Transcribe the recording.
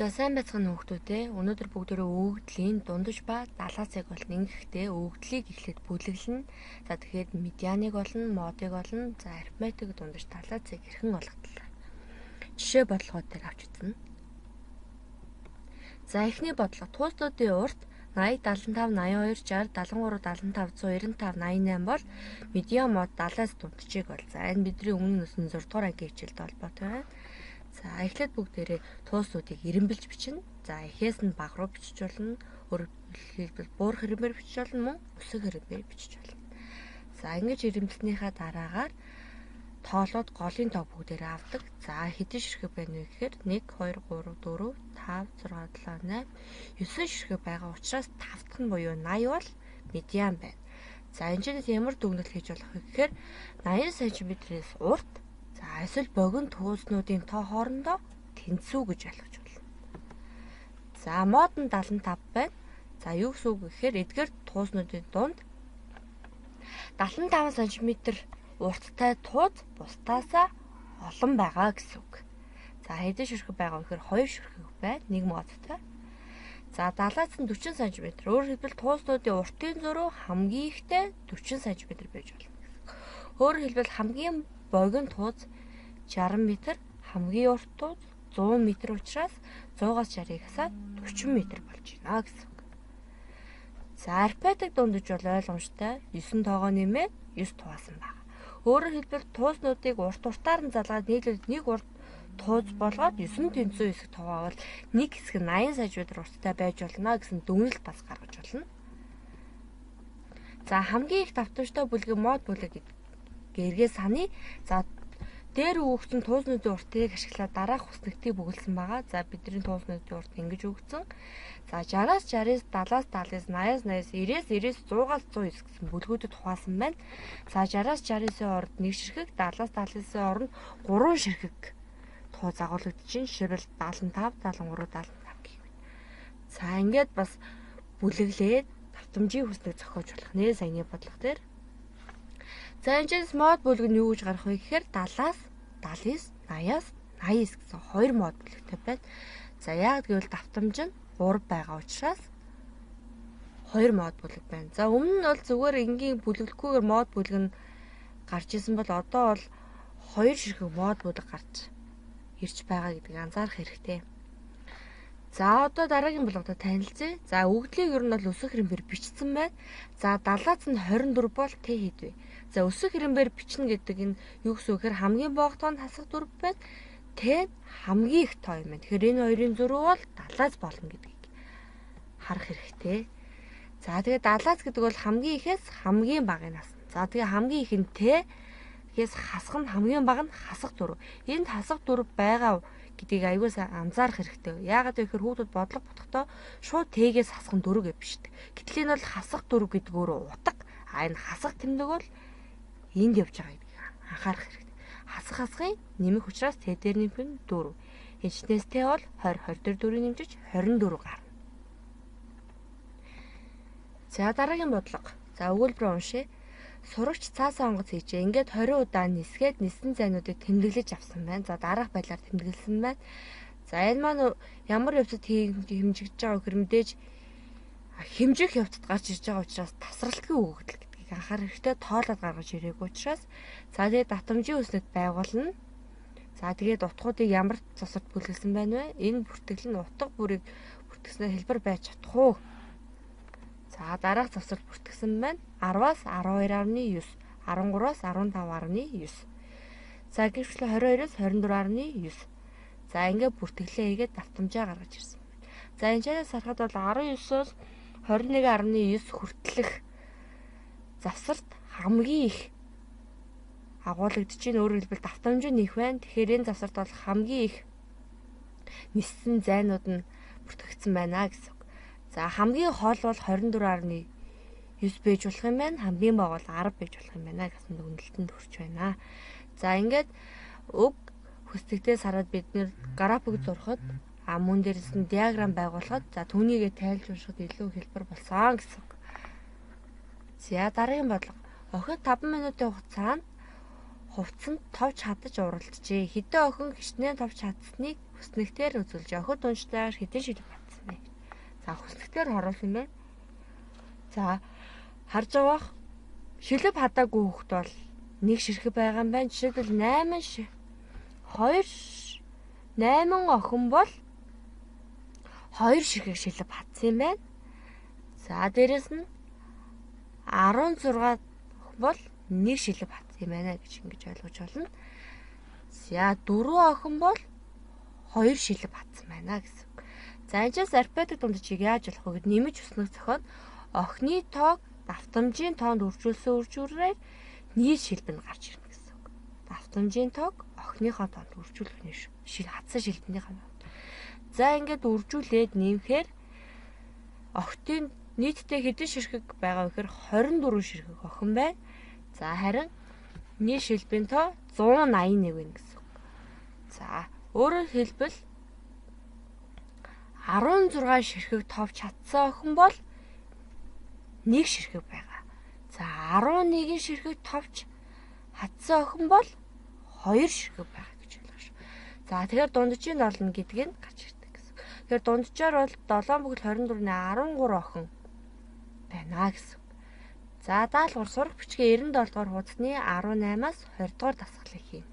За сайн байцгаана хүүхдүүдээ. Өнөөдөр бүгдээрээ өгөгдлийн дундаж ба далаацыг болно. Ингэхдээ өгөгдлийг эхлээд бүлэглэнэ. За тэгэхээр медианыг олно, модыг олно. За арифметик дундаж далаацыг хэрхэн олох талаар жишээ бодлогоотойг авч үзнэ. За эхний бодлого туустуудын урт 80 75 82 60 73 75 195 88 бол медиан мод 70-аас дунджийг бол. За энэ бидний өмнө нь 6 дугаар ангийн хичээлтэй холбоотой байна. За эхлээд бүгдээрээ тууснуудыг эренбэлж бичнэ. За эхээс нь баг руу бичиж болно. Өөрөөр хэлбэл буур хэрэмээр бичиж болно мөн өсөх хэрэмээр бичиж болно. За ингэж эренбэлснийхаа дараагаар тоолоод голын тоо бүгдээрээ авдаг. За хэдэн ширхэг байна вэ гэхээр 1 2 3 4 5 6 7 8 9 ширхэг байгаа учраас 5 дахь нь буюу 80 бол медиан байна. За энэ ч ямар дүгнэлт хийж болох вэ гэхээр 80 см-ээс урт за эсвэл богино туузнуудын тоо хоорондоо тэнцүү гэж ойлгож байна. За мод нь 75 байна. За юу гэсэн үг гэхээр эдгээр туузнуудын дунд 75 см урттай тууз бусдаасаа олон байгаа гэсэн үг. За хэдэн ширхэг байгаа вэ гэхээр 2 ширхэг байна. Нэг модтой. За 70-аас нь 40 см. Өөрөөр хэлбэл туузнуудын уртын зөрүү хамгийн ихтэй 40 см байж болно гэсэн. Өөрөөр хэлбэл хамгийн богино тууз 60 м, хамгийн урт тууз 100 м учраас 100-аас 60-ыг хасаад 40 м болж байна гэсэн үг. За арифметик дундаж бол ойлгомжтой 9 тоогоо нэмээд 9 туваасан байна. Өөрөөр хэлбэл туузнуудыг урт уртаар нь залгаад нийлээд нэг урт тууз болгоод 9 тэнцүү хэсэг туваавал нэг хэсэг нь 80 см урттай байж болно гэсэн дүгнэлт бас гаргаж болно. За хамгийн их давтамжтай бүлэг мод бүлэг гэргээ саний. За дээр өгөгдсөн туузнуудын уртыг ашиглаад дараах хүснэгтийг бүгэлсэн байгаа. За бидний туузнуудын урт ингэж өгсөн. За 60-аас 69, 70-аас 79, 80-аас 89, 90-ээс 99, 100-аас 109 гэсэн бүлгүүдэд хуваасан байна. За 60-аас 69-ийн оронд 1 ширхэг, 70-аас 79-ийн оронд 3 ширхэг тууз агуулгадж чинь жишээлбэл 75, 73, 75 гэх мэт. За ингээд бас бүлэглээд давтамжийн хүснэг зохиож болох нэ саяны бодлого дээр. За энэ ч мод бүлэг нь юу гэж гарах вэ гэхээр 70-аас 79, 80-аас 89 гэсэн хоёр мод бүлэгтэй байна. За яг гэвэл давтамж нь 3 байгаа учраас хоёр мод бүлэг байна. За өмнө нь бол зүгээр энгийн бүлэглэхгүйгээр мод бүлэг нь гарч исэн бол одоо бол хоёр ширхэг мод бүлэг гарч ирж байгаа гэдгийг анзаарах хэрэгтэй. За одоо дараагийн блогтой танилцъя. За өгөгдлийг ер нь бол өсөх хэрэмбэр бичсэн байна. За 70-аас нь 24 бол Т хэд вэ? За өсөх хэрэмбэр бичнэ гэдэг нь юу гэсэн үг гэхээр хамгийн бага тоо нь хасах 4 байна. Т нь хамгийн их тоо юм байна. Тэгэхээр энэ хоёрын зөрүү бол 70-аас болно гэдгийг харах хэрэгтэй. За тэгээ 70-аас гэдэг бол хамгийн ихээс хамгийн багыг хасна. За тэгээ хамгийн их нь Т гэхээс хасах нь хамгийн бага нь хасах 4. Энд хасах 4 байгаа гэдгийг аягүй сайн анзаарах хэрэгтэй. Яагаад вэ гэхээр хүүхдүүд бодлого бодохдоо шууд Т-гээс хасах нь 4 гэж бичдэг. Гэтэл энэ бол хасах 4 гэдэг өөрөө утга. А энэ хасах тэмдэг бол энд явж байгаа гэдгийг анхаарах хэрэгтэй. Хасах хасахын нэмэх учраас Т дээр нэмэх нь 4. Энэчнээс Т бол 20, 20 дээр 4 нэмжиж 24 гарна. За дараагийн бодлого. За өгүүлбэр уншъя. Сурагч цаасаа онгоц хийжээ. Ингээд 20 удаа нисгээд ниссэн зайнуудыг тэмдэглэж авсан байна. За дараах байдлаар тэмдэглэсэн байна. За энэ маань ямар явцад хэмжигдэж байгаа гэхээр мэдээж хэмжих явцад гарч ирж байгаа учраас тасралтгүй өгөгдөл гэдгийг анхаарах хэрэгтэй. Тоолоод гаргаж ирээгүй учраас за тэгээд давтамжийн үснэд байгуулна. За тэгээд утгуудыг ямар цосорт бүлгэлсэн байна вэ? Энэ бүртгэл нь утга бүрийг бүртгэснээр хэлбэр байж чадах уу? За дараах завсарт бүртгэсэн байна. 10-аас 12.9, 13-аас 15.9. За гэвчлээ 22-оос 24.9. За ингээд бүртгэлээ хийгээд давтамжаа гаргаж ирсэн байна. За энэ чанаас харахад бол 19-оос 21.9 хүртэлх завсарт хамгийн их агуулгадж чинь өөрөөр хэлбэл давтамж нь их байна. Тэгэхээр энэ завсарт бол хамгийн их ниссэн зайнууд нь бүртгэгдсэн байна гэсэн. За хамгийн хол бол 24.9 байж болох юм байна. Хамгийн бага бол 10 байж болох юм байна гэсэн дүгнэлтэнд хүрч байна. За ингээд уг хүснэгтээс хараад бид нэр график зурхад мөн дээрээс нь диаграм байгуулахад за түүнийгээ тайлж уншихад илүү хэлбэр болсон гэсэн үг. За дараагийн бодлого. Охид 5 минутын хугацаанд Хувцсанд товч хадаж уралджээ. Хэдэн охин хичнээн товч хадсныг хүснэгтээр үзүүлж, охид унжтайгаар хэдэн шилб хадсан бэ? За, хүснэгтээр харуулсан юм байна. За, харж байгаа шилб хадаагүй хүүхэд бол нэг ширхэг байгаа юм байна. Жишээлбэл 8 2 8 охин бол 2 ширхэг шилб хадсан юм байна. За, дээрэс нь 16 охин бол 1 шилб хадсан юм байна гэж ингэж ойлгож байна. За, 4 охин бол 2 шилб хадсан байна гэсэн. За, энэчээс арифметик дунджийг яаж олох вэ гэд нэмж өснөх зохион охины тоог давтамжийн тоонд үржүүлсэн үржүүрээр нийт шилб нь гарч ирнэ гэсэн үг. Давтамжийн тоог охиныхоо тоонд үржүүлэх нь шил хадсан шилбнийхээ тоонд. За, ингээд үржүүлээд нэмэхээр охтын нийтдээ хэдэн ширхэг байгаа вэ гэхээр 24 ширхэг охин байна. За, харин нийт шилбийн тоо 181 байна гэсэн үг. За, өөрөөр хэлбэл 16 ширхэг товч хадсан охин бол 1 ширхэг байгаа. За, 11 ширхэг товч хадсан охин бол 2 ширхэг байгаа гэж ойлгож байна. За, тэгэхээр дунджийн олно гэдэг нь гарч ирдэг гэсэн. Тэгэхээр дунджаар бол 7 бүхэл 24-ний 13 охин байна гэсэн. За, даалгавар сурах бичгийн 97 дугаар хуудасны 18-аас 20 дугаар дасгалыг хийнэ.